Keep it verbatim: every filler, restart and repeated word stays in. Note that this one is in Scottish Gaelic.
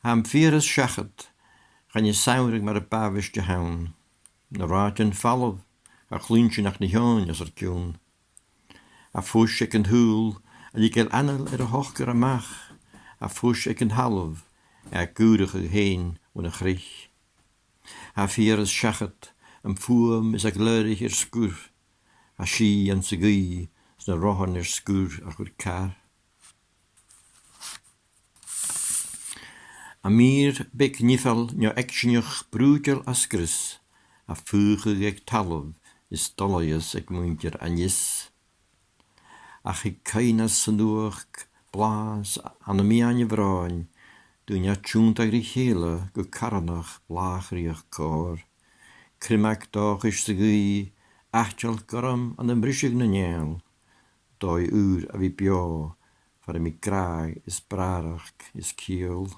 Tha am fiabhras seachad, chan e samhradh mar a b' àbhaist a th' ann. Na rathaidean falamh, cha chluinn sinn ach na h-eòin os ar cionn. Tha fois aig an t-saoghal a' leigeil anail air a shocair a-mach, tha fois aig an talamh e a' gùrachadh fhèin bhon a' chreich. Tha am fiabhras seachad, am fuaim is a' glèidhreadh air sgur, tha sìth anns a' ghaoith 's na rothan air sgur a chur car. Am mìr beag nimheil neo-aicseanach brùideil a sgrios, a' fùchadh aig talamh is dolaidheas aig muinntir a-nis. Ach thig cuimhne san fhuachd, blàth 's ann am meadhan a' bhroinn, daoine a' tionndadh ri chèile gu carthannach blàth-chrìoch còir. Criomag dòchais sa ghaoith, aiteal gorm ann am briseadh nan fheòil, dòigh ùr a bhith beò, far am bi gràdh is bràrachd is ciall.